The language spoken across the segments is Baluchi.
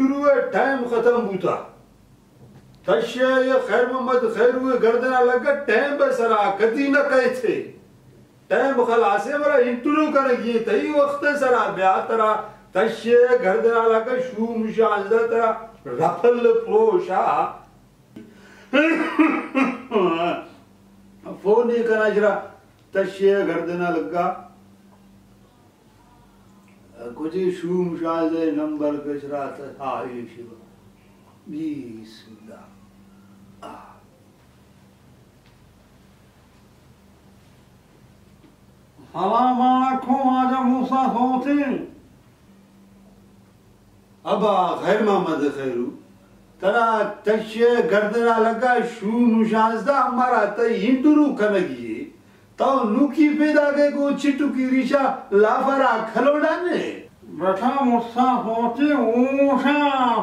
انٹرویو ءِ ٹائم ختم بوتا۔ تشے ءَ خیر محمد خیرو ءِ گردن ءَ لگا، ٹائم ءِ سرا کدی نہ کئیت۔ ٹائم خلاص ءَ، مارا انٹرویو کنگی اِنت، تئی وخت ءِ سرا بیا۔ ترا تشے ءِ گردن ءَ لگا، شوم شانزدہ ترا رپل پروشا۔ فون ئی کنا شرا، تشے ءِ گردن ءَ لگا۔ کجے شوم شانزدہ نمبر کشرا تھا، آئی شبا۔ بسم اللہ۔ آہ۔ سلام علیکم واجہ موسیٰ سوتی۔ ابا خیر محمد خیرو، ترا تشے ءِ گردن ءَ لگا، شوم شانزدہ، مارا تئی انٹرویو کنگی اِنت۔ تو نوکی پیداک ئے گوں چٹکی ریشا لافرا کھلوڑا نے۔ بیٹا موسیٰ سوتی، ہوشا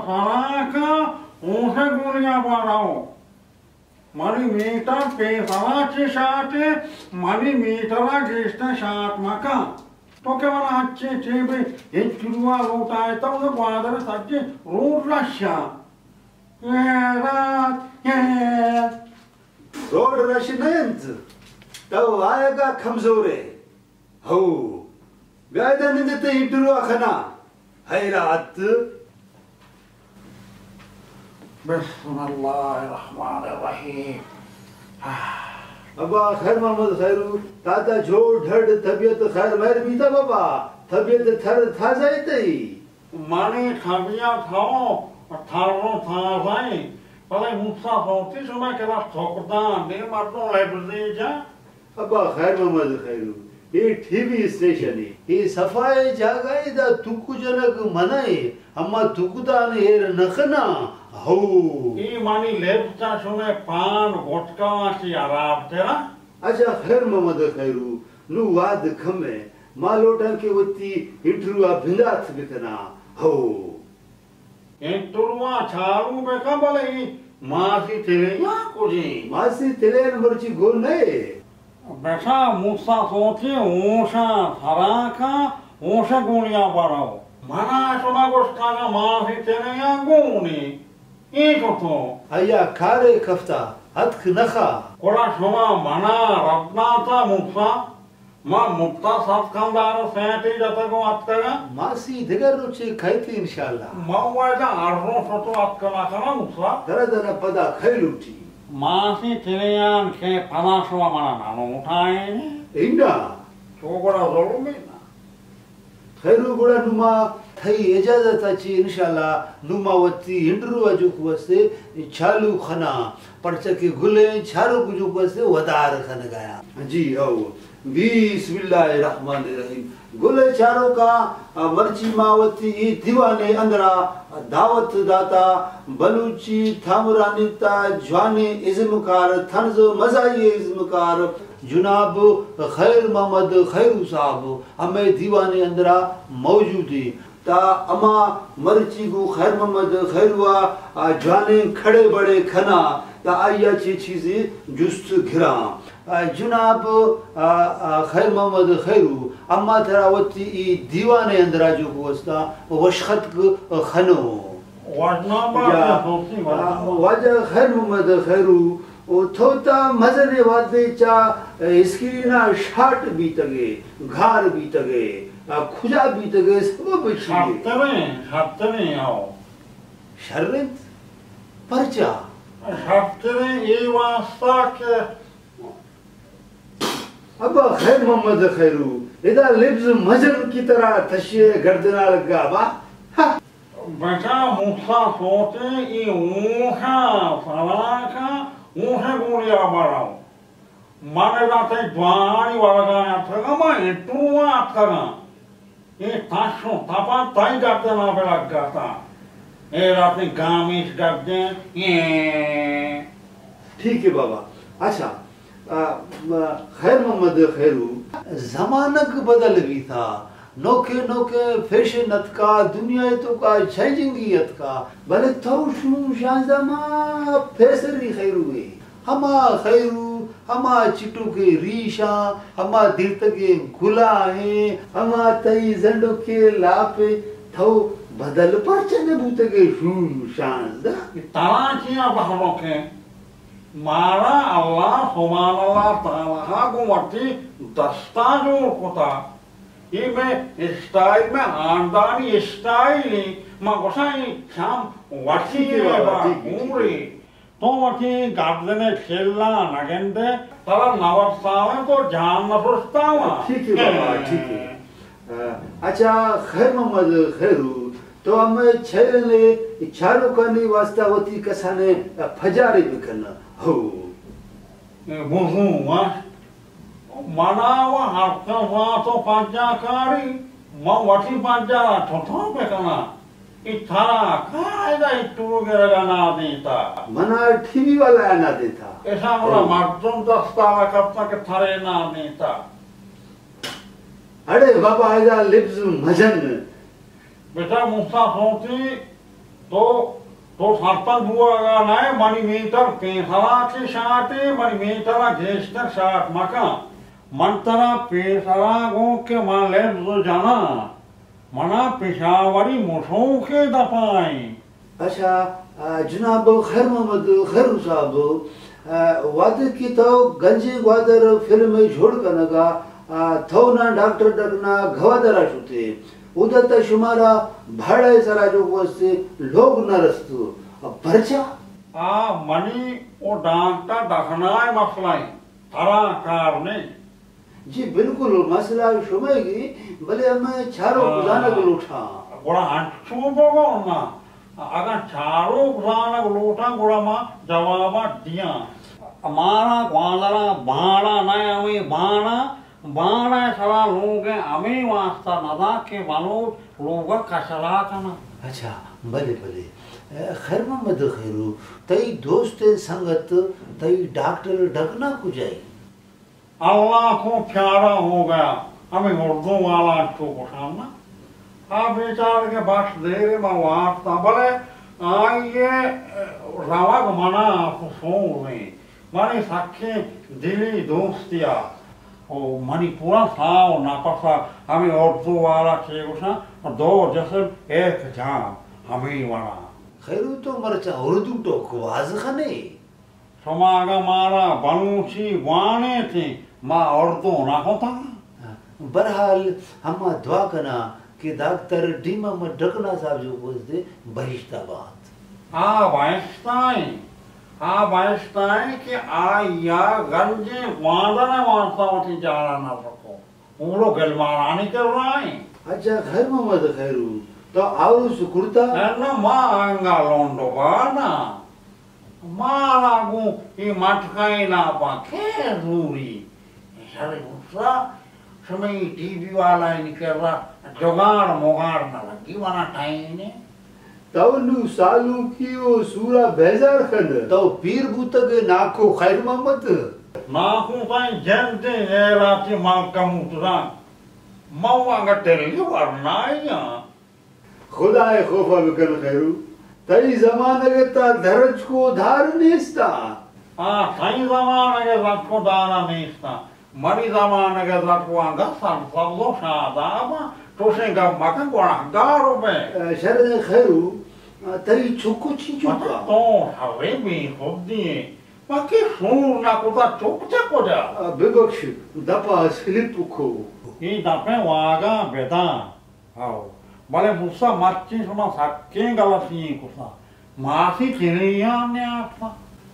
سرا کن، ہوش ءِ گولیاں بارو۔ منی میٹر پیسرا چہ شاٹ اِنت، منی میٹرا گیشتر شاٹ مکن۔ تو کہ من انچیں ٹیمے انٹرویو ءَ لوٹائینتگ، گوادر ءِ سجیں روڈ رش اَنت۔ اے رات، اے۔ روڈ رش نہ اِنت، تو آیگ ءَ کمزور ئے۔ ہو، بیا ادا نند، تئی انٹرویو ءَ کناں۔ حیرات۔ بسم اللہ الرحمن الرحیم۔ ابا خیر محمد خیرو، تاتا جوڑ ڈھڈ، طبیعت خیر مہر بیتا بابا؟ طبیعت تھر تازہ ئے تئی؟ منی طبیعت ہو تھر و تازہ اِنت، بلے موسیٰ سوتی، شمئے کرا سکدان نے، مردم لبزی جا۔ ابا خیر محمد خیرو، اے ٹی وی اسٹیشن اے، اے صفائے جاگہ اے، ادا تک جنگ منع اے، اما تکدان ایر نہ کناں۔ ہو۔ اے منی لبز چہ شمئے پان گٹکاں چی حراب ترا۔ اچھا خیر محمد خیرو، نوں واد کم اے، ما لوٹاں کہ وتی انٹرویو ءَ بندات بکناں۔ ہو۔ انٹرویو ءَ چالو بکن، بلے اے ماسی تلیا کجیں؟ ماسی تلیا مرچی گون نہ اے۔ بیٹا موسیٰ سوتی، ہوشا سرا کن، ہوش ءِ گولیاں بارو۔ منا شما گوشتگ ماسی تلیا گون اے۔ اے چطور؟ آیا کارے کفتا، اتک نخا۔ گڑا شما منا رد داتا موسیٰ؟ ما مپتا سد کندار ءَ سیٹے جتگ ءُ اتکگاں۔ ماسی دگہ روچے کئیت انشاءاللہ۔ ما واجہ ہر روچ تو اتک نہ کناں موسیٰ۔ ترا دانا پدا کئے لوٹی؟ ماسی تلیان کہ پدا شما منا نہ لوٹائیں۔ انا۔ تو گڑا ظلم ئے نا۔ خیرو، گڑا نوں ما تئی اجازت ءَ چہ انشاءاللہ نوں ما وتی انٹرویو ءَ جوک واسطے چالو کناں، پرچا کہ گلیں چاروک جوک واسطے ودار کنگ ءَ آں۔ جی ہو، بسم اللہ الرحمن الرحیم۔ گلیں چاروکاں، مرچی ما وتی اے دیوانے اندرا دعوت داتا بلوچی تھامرانی تا جوانیں ازمکار، طنز ءُ مزاحی ازمکار جناب خیر محمد خیرو صاحب ہمے دیوانے اندرا موجود ایں۔ تا ہما مرچی گوں خیر محمد خیرو ءَ، آ، جوانیں کھڑے بڑے کناں، تا آئی ءَ چہ چیزے جست گراں۔ آ، جناب، آ، آ، خیر محمد خیرو، اما ترا وتی اے دیوانے اندرا جو گوستا وشختک خنو۔ واجہ، آ، واجہ خیر محمد خیرو، او تو تا مزن وھدے چہ اسکرین ءَ شاٹ بیتگ ئے، گار بیتگ ئے، آ، کجا بیتگ ئے، سبب چی ئے؟ شرتریں، شرتریں آؤ۔ شر اِنت؟ پرچا؟ شرتریں اے واسطہ کہ ابا خیر محمد خیرو، ادا لبز مجن کی طرح تشے گردنا لگا با۔ ہا۔ بچا موسیٰ سوتے اے اونشا سلاکا اونشے گوڑیا بڑاؤ۔ من ادا تئی جوانانی ورگا اتکگاں، من انٹرویو ءَ اتکگاں۔ اے تش و تپا تئی گردنا بہ لگتا۔ اے راتیں گامیش گردیں۔ اے۔ ٹھیک ہے بابا۔ اچھا، آ، م-، خیر محمد خیرو، زمانگ بدل بیتا، نوکے نوکے فیشن اتکا، دنیا توکا چینجنگی اتکا، بلے تو شوم شانزدہ ما پیسری خیرو ئے۔ ہما خیرو، ہما چٹوکیں ریشاں، ہما دیرتگیں گلاہیں، ہما تئی زنڈوکیں لاپے، تو بدل پرچہ نہ بوتگے؟ شو شانزدہ۔ ترا چیا بہرو کہ مارا اللہ سبحان اللہ تعالی گوں وتی دستا جوڑ کتا۔ اے مئے اسٹائل، مئے ہاندانی اسٹائل ایں۔ ما گوشاں اے چم وتی ٹھیک ہے بابا، با ٹھیک ہے، ٹھیک ہے۔ گورے۔ تو وتی گردن ءِ چلاں نہ گندئے، ترا نود سال انت تو جان نہ پرشتاواں۔ ٹھیک ہے بابا، ٹھیک ہے۔ اچھا خیر محمد خیرو، تو ہمے چینل ءِ چاروکانی واسطہ وتی کسانیں پجارے بکن۔ ہو۔ بزوں، ہاں۔ منا و ہر کس ءَ تو پجا کاری، من وتی پجا را چتور بکناں؟ اے ترا کائے ادا اے ٹو گرگا نادینتا؟ منا ٹی وی والا نادینتا۔ ایشاں گڑا او۔ مردم دستا کپتا کہ ترے نادینتا۔ اڑے بابا، ادا لبز مجن۔ بیٹا موسیٰ سوتی، تو، تو سرپد بوگا نئے، منی میٹر پیسرا چی شاٹے، منی میٹرا گیشتر شاٹ مکن۔ من ترا پیسرا گوں کہ من لبز جناں، منا پشاوری مشوکے دپائیں۔ اچھا، آ، جناب خیر محمد خیرو صاحب، آ، وہدے کہ تو گنجیں گوادر فلم جوڑ کنگا، آ، تو نا ڈاکٹر ڈکنا گوادرا شتے، اودا تا شمارا بھاڑا سرا جو گوستے لوگ نہ رستو، پرچا؟ آ، منی او ڈاکٹر ڈکنا مسئلہ ایں، ترا کار نہیں۔ جی بالکل، مسئلہ شمئیگی، بلے ہمے چاروک ہاں۔ زانگ لوٹاں۔ گڑا انچو بگو نا، اگاں چاروک زانگ لوٹاں گڑا ما جوابا دیاں۔ مارا گوادرا بانڑا نہ، ہمے بانڑا، بانڑا سرا لوگیں ہمے واسطہ ندا کہ بلوچ لوگا کچرا کناں۔ اچھا، بلے بلے۔ اے، خیر محمد خیرو، تئی دوستیں سنگت، تئی ڈاکٹر ڈکنا کجائی؟ اللہ کو پیارا ہو گیا، ہمے اردو والا انچو گوشاں نا۔ آ بیچارگے بخش دیرے ما وارتا، بلے آئی ءِ روگ منا افسوز ایں۔ منی سکیں دلی دوستیا، او منی پورا ساہ و نپسا ہمے اردو والا چے گوشاں، دو جسم ایک جان، ہمے وڑا۔ خیرو، تو مرچاں اردو ٹوک باز خنے؟ شما اگاں مارا بلوچی وانیت، ما اردو نہ کتاں۔ برحال، ہما دعا کناں کہ ڈاکٹر ڈی محمد ڈکنا صاحب جو گوشت بہشتا بات۔ آ بہشتائیں، آ بہشتائیں کہ آئی ءَ گنجیں گوادر ءِ واسطہ وتی جانا نہ سکو۔ اورو گلمارانی کرا ایں۔ اچھا خیر محمد خیرو، تو آوروس کرتا؟ نہ، نہ، ما انگا لونڈو بانا۔ مارا گوں اے مٹکائیں ناپاں کئے زوری؟ شر غصہ، شمئے ٹی وی والا انی کرا جگاڑ مگاڑ نہ لگی، منا ٹائم نے۔ تو نوں سالونکی و سورا بیزار کن۔ تو پیر بوتگ ئے ناکو خیر محمد۔ ناکو تئیں جندیں غیراتی ملکموت زانت۔ من وانگا ٹلی ورنائیاں۔ خدائے خوفا بکن خیرو۔ تئی زمانگ ءِ تہا درچک و دار نیستا۔ آ، تئی زمانگ ءِ درچک و دارا نیستا۔ منی زمانگ ءِ درچک و انگت سرسبز و شاداب آں۔ چوشیں گپ مکن، گناہگار و بئے۔ اے، شر خیرو، تئی چکو چی چکا؟ تو شریں بے خودی ئے۔ ما کہ شور نہ کتا، چک چہ کجا؟ ببخش، دپا سلپ کو۔ اے دپیں واگاں بداں۔ ہو، بلے موسیٰ مرچی شما سکیں غلطی ئے کتا۔ ماسی تلیان نیاتکا۔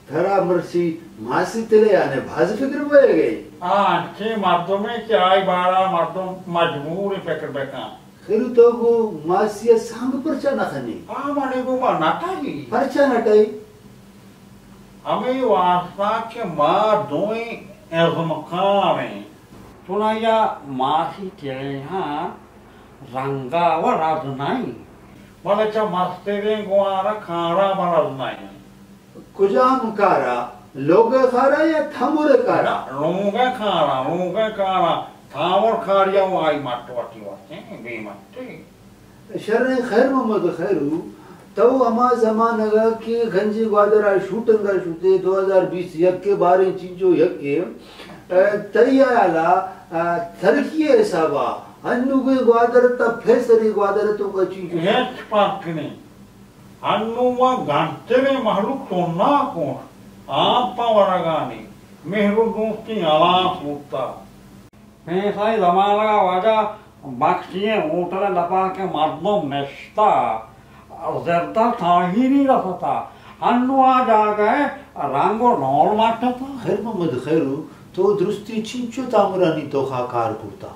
ترا مرچی ماسی تلیان ءِ باز فکر بوئگ ءَ؟ آ انچیں مردمے کہ آئی بارا مردم مجبور فکر بکن۔ خیرو تو گوں ماسی ءَ سانگ پرچا نہ کنے؟ آ منی گوما نہ ٹائی۔ پرچا نہ ٹائی؟ ہمے واستا کہ ما دوئیں ازمکار ایں۔ چونایا ماسی تلیان رنگا و رد نہ ایں۔ بلے چہ مستریں گوارا کارا برز نہ ایں۔ کجام کارا؟ لوگ ءِ کارا یا تھمور ءِ کارا؟ لوگ ءِ کارا، لوگ ءِ کارا۔ تھمور کاریا و آئی مٹ وتی واسطے بے مٹے۔ شریں خیر محمد خیرو، تو ہما زمانگ ءَ کہ گنجیں گوادر ءَ شوٹنگ ءَ شتے، دو ہزار بیست یک ءَ باریں چنچو یک ءَ، اے، تئی ہیال ءَ، اے، ترقی ءِ حساب ءَ انوگیں گوادر تا پیسری گوادر توکا چینچو؟ ہچ فرق نیں۔ انو ما گنتریں مہلوک سنا کن، آپ پہ ورگانی مہر و دوستی ہلاس بوتا۔ پیسری زمانگا واجہ بخشی ہوٹل دپا کہ مردم نشتا، زردا تاہیری رستا، انو آ جاگہ رنگ و نور مٹتا۔ خیر محمد خیرو، تو درستی چینچو تامرانی توخا کار کرتا؟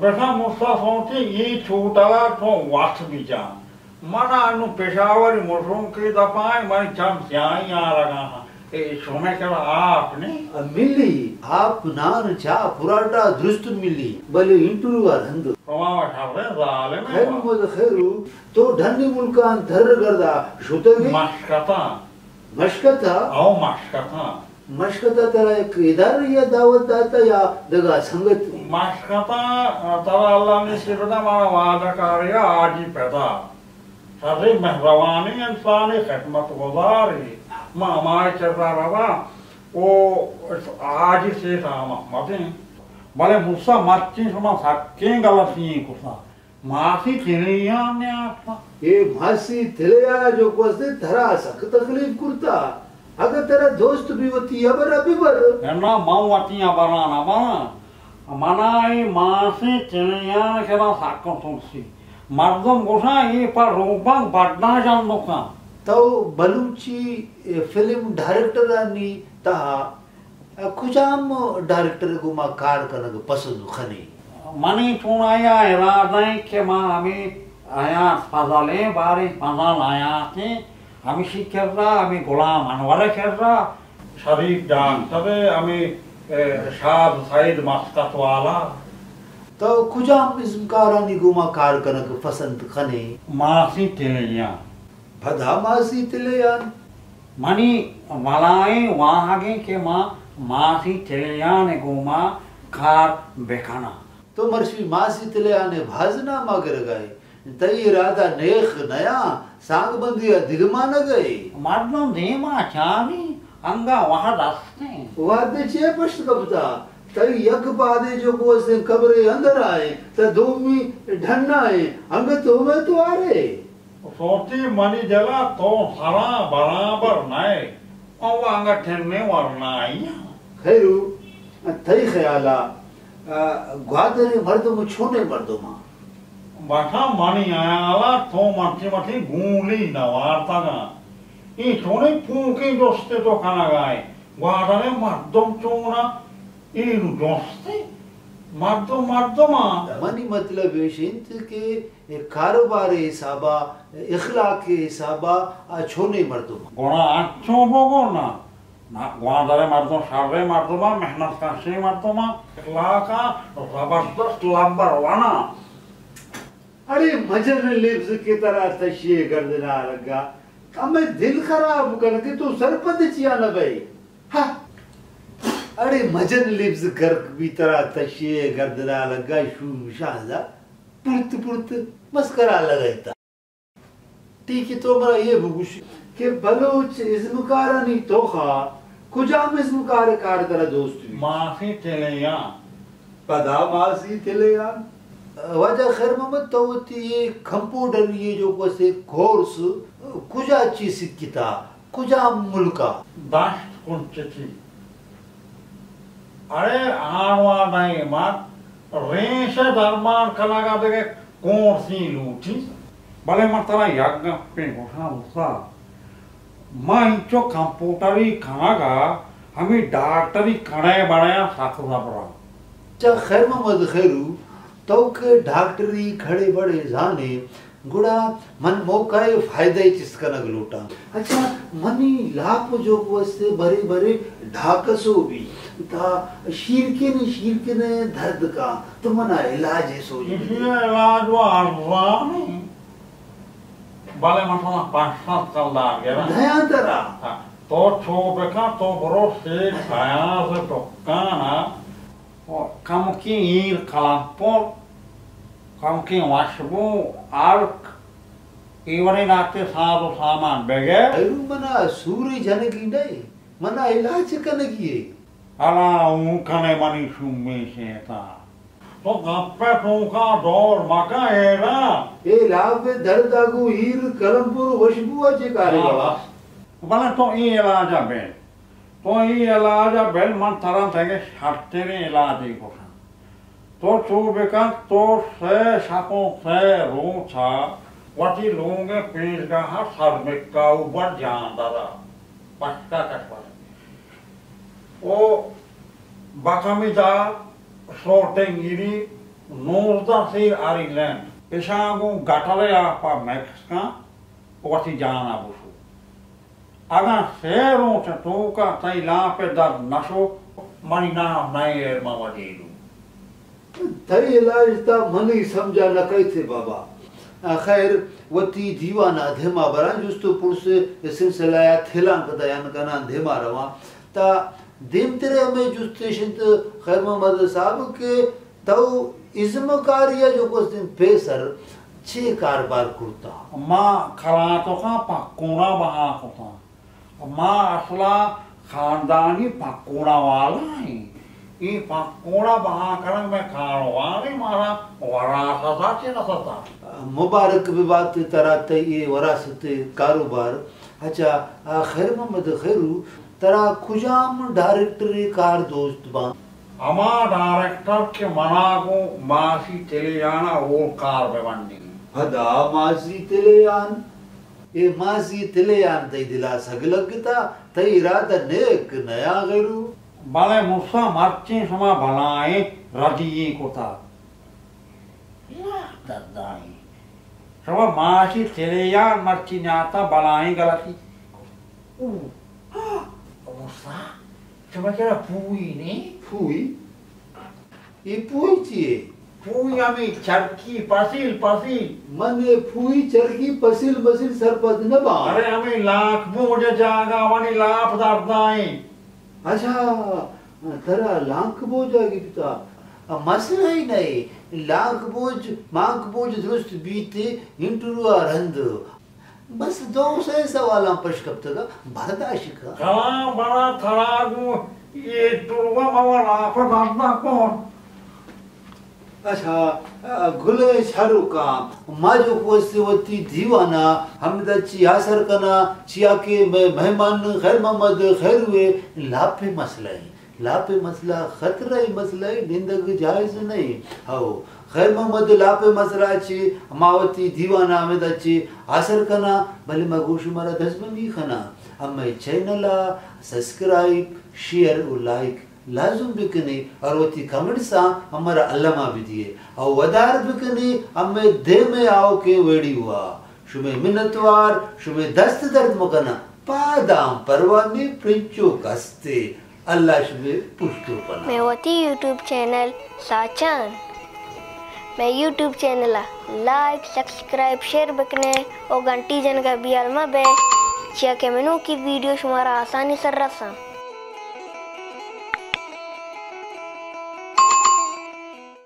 بسا مسا سوچی، اے چوٹلا تو وت بجان۔ من انو پشاوری مشونکے دپائیں، منی چم سیاہیں آرگا ہاں۔ اے شمے کرا آپ نیں؟ ملی، آپ، نان، چاہ، پراٹا درست ملی، بلے انٹرویو ءَ رند۔ شما و شریں ظالمے۔ خیر محمد خیرو، تو ڈنی ملکاں در گردا شتگے؟ مشکتاں۔ مشکتا؟ او مشکتاں۔ مشکتا ترا یک ادارہ یا دعوت داتا یا دگا سنگت؟ مشکتا ترا اللہ نصیب دا مارا وعدہ کاریا آجی پیدا۔ شریں مہروانیں انسانے، خدمت گزارے۔ ما ہمائی چرا رواں او حاجی سیٹھ آ محمد ایں۔ بلے موسیٰ مرچی شما سکیں غلطی ایں کتا۔ ماسی تلیان نیارتا۔ اے ماسی تلیان جو گوزے ترا سک تکلیف کرتا۔ اگہ ترا دوست بی وتی ہبرا ببر۔ نہ، من وتی ہبرا نہ براں۔ منا اے ماسیں چلیان کرا سک ترسی۔ مردم گوشاں اے پہ روبنگ بڈا جنوکاں۔ تو بلوچی فلم ڈائریکٹرانی تہا کجام ڈائریکٹر گوما کار کنگ پسند کنے؟ منی چونایا ارادہ ایں کہ ما ہمے حیات فضلیں باریں فضل حیاتیں ہمشی کرا، ہمے غلام انور ءِ کرا، شریف ڈاکٹر ءِ، ہمے، اے، شاد سعید مسقط والا۔ تو کجام ازمکارانی گوما کار کنگ پسند کنے؟ ماسی تلیان۔ پدا ماسی تلیان۔ منی بلائیں واہگیں کہ ما ماسی تلیان ءِ گوما کار بکناں۔ تو مرچی ماسی تلیان ءِ بھاز ناما گرگا ئے۔ تئی ارادہ نیخ نیاں، سانگ بندی ءَ دگہ مانگ ءَ ئے۔ مردم دیما چاری، انگا وہد استیں۔ وہد چے پشت کپتا؟ تئی یک پادے جو گوستیں قبرے اندر آئے، تا دومی ڈھنا ئے، انگت ہمے توارے۔ سوچی منی دلا تو سرا برابر نئے، او انگا ٹھنے ورنائی۔ خیرو، تئی خیالا، آ، گوادر ءِ مردم چونیں مردماں؟ باشا، منی ہیالا تو مرچی مرچی گولی نہ وارتگاں۔ اے چونیں پوکیں جستے تو کنگا ئے؟ گوادر ءِ مردم چوناں؟ اے نوں جستے؟ مردم مردماں۔ منی مطلب ایش انت کہ اے کاروبار ءِ حسابا، اخلاق ءِ حسابا آ چونیں مردماں؟ گڑا انچو بگو نا۔ نا، گوادر ءِ مردم شریں مردماں، محنت کشیں مردماں، اخلاقاں زبردست لمبر وناں۔ اڑے مجن لبز کہ ترا تشی ءِ گردنا لگا، ہمے دل خراب کن کہ تو سرپد چیا نہ بئے۔ ہا۔ اڑے مجن لبز گرک بی ترا تشی ءِ گردنا لگا، شوم شانزا پرت پرت مسکرا لگائیتا۔ ٹھیک ہے، تو منا یہ بگوش کہ بلوچ ازمکارانی توخا کجام ازمکار کار ترا دوست بی؟ ماسی تلیان۔ پدا ماسی تلیان۔ واجہ خیر محمد، تو وتی یہ کمپیوٹر یہ جو کوسے کورس کجا چی سکتا؟ کجام ملکا؟ دشت کنچکی۔ اڑے آنوا نئے مات، ریش ءِ درمان کنگ ءَ دگہ کورسے لوٹی۔ بلے من ترا یک گپے گوشاں استاد، ما انچو کمپیوٹری کنگ ءَ ہمے ڈاکٹری کڑے بڑے ءَ سک زبراں۔ چہ خیر محمد خیرو، تو کہ ڈاکٹری کھڑے بڑے زانے، گڑا من موقع ءِ فائدہ ءَ چست کنگ لوٹاں۔ اچھا، منی لاپ جو گوستے برے برے ڈھاکسو بی، تا شیرکن شیرکن درد کا، تو منا علاج ءِ سوچ ایشی دے۔ علاج و ارزان ایں، بلے مثلاً پنچ سد کلدار گران۔ دیاں ترا۔ ہاں، تو چو بکن، تو برو سیٹھ فیاض ءِ دکان ءَ، کمکیں ایر کلمپر، کمکیں وشبو، ہلک، اے وڑیں لہتے ساز و سامان بگر۔ ایرو منا سوری جنگی نئے، منا علاج کنگی ئے۔ الا اوں کنے منی شومیں شیطان۔ تو گپ ءِ توکا دور مکن حیران۔ اے لاپ ءِ درد ءَ گوں ہیر، کلمپور، وشبو ءَ چے کارے بابا؟ بلے تو اے علاج ءَ بل۔ تو اے علاج ءَ بل، من ترا دگہ شرتریں علاجے کتاں۔ تو چو بکن، تو سئے شپ ءُ سئے روچ ءَ وتی لونگ ءِ پیشگاہ ءَ سر بکا، اوبر جان در ءَ پشکا کش بس۔ او بکمی دار، سورٹنگ گیری، نوزدہ سیر آری لینڈ، اشاں گوں گٹر ءِ آپ ءَ مکس کن، وتی جان ءَ بشو۔ اگاں سئے روچ ءِ توکا تئی لاپ ءِ درد نہ شو، منی نام نئے ایر محمد ایلو۔ تئی علاج تا منی سمجھا نہ کئیت بابا۔ آ، خیر، وتی دیوان ءَ دیم ءَ براں، جست ءُ پرس ءِ سلسلہ ءَ تھلاں کتا یان کناں دیم ءَ رواں۔ تا دیمتر ءَ ہمے جست اش انت خیر محمد صاحب کہ تو ازمکاری ءَ جو گوستیں پیسر چے کاربار کرتا؟ ما کلاتوکاں پکوڑاں بہا کتاں۔ ما اصلا خاندانی پکوڑا والا ایں۔ اے پکوڑا بہا کنگ مئے کاروبارے، مارا وراثت ءَ چہ رستا۔ مبارک بہ بات ترا تئی اے وراثت ءِ کاروبار۔ اچھا، آ، خیر محمد خیرو، ترا کجام ڈائریکٹر ءِ کار دوست باں؟ ہما ڈائریکٹر کہ منا گوں ماسی تلیان ءَ اول کار بہ بندی۔ پدا ماسی تلیان؟ اے ماسی تلیان تئی دل ءَ سگ لگتا، تئی ارادہ نیک نیا غیرو۔ بلے موسیٰ، مرچی شما بلائیں ردی یے کتا۔ لاپ دردائیں۔ شما ماسی تلیان مرچی نیاتا بلائیں غلطی۔ او، ہاں، موسیٰ، شما کرا پوئی نے؟ پوئی؟ اے پوئی چی اے؟ پوئی ہمے چرکی پسیل، پسیل۔ من اے پوئی چرکی پسیل مسیل سرپد نہ باں۔ ارے ہمے لانک بوج ءِ جاگہ منی لاپ دردائیں۔ اچھا، ترا لانک بوج ءَ گپتا؟ آ، مسئلہ ہی نہ اے۔ لانک بوج، مانک بوج درست بیت، انٹرویو ءَ رند۔ بس دو سئے سوالاں پش کپتگ ءَ برداشت کن۔ کلام بڑا تھڑا گوں اے ٹروا موا لاپ بند نہ کن۔ اچھا، گلیں شاروکاں، ما جو کوستے وتی دیوانا ہمدا چی آسر کنا، چیا کہ مئے مہمان خیر محمد خیروے لاپے مسئلہ ایں۔ لاپ ءِ مسئلہ خطرہ ءِ مسئلہ ءِ، نندگ جائز نہ ایں۔ ہو، خیر محمد لاپ ءِ مسئلہ چی ما وتی دیوان ءَ ہمدا چی آسر کناں، بلے ما گوں شمارا دزبندی کناں۔ ہمے چینل ءَ سبسکرائب، شیئر و لائک لازم بکنے اور وتی کمنٹس ءَ ہمارا الما بدیے اور ودار بکنے ہمے دیم ءِ آؤکیں ویڈیو ءَ۔ شمے منتوار، شمے دست درد مکناں۔ پاداں پروا نے پرنچو کستے۔ اللہ شمے پشت و پناہ۔ مئے وتی یوٹیوب چینل ساچان۔ مئے یوٹیوب چینل ءَ لائک، سبسکرائب، شیئر بکنے او گھنٹی جنگ ءَ بیال مہ بئے، چیا کہ مئے نوکیں ویڈیو شمارا آسانی سر رساں۔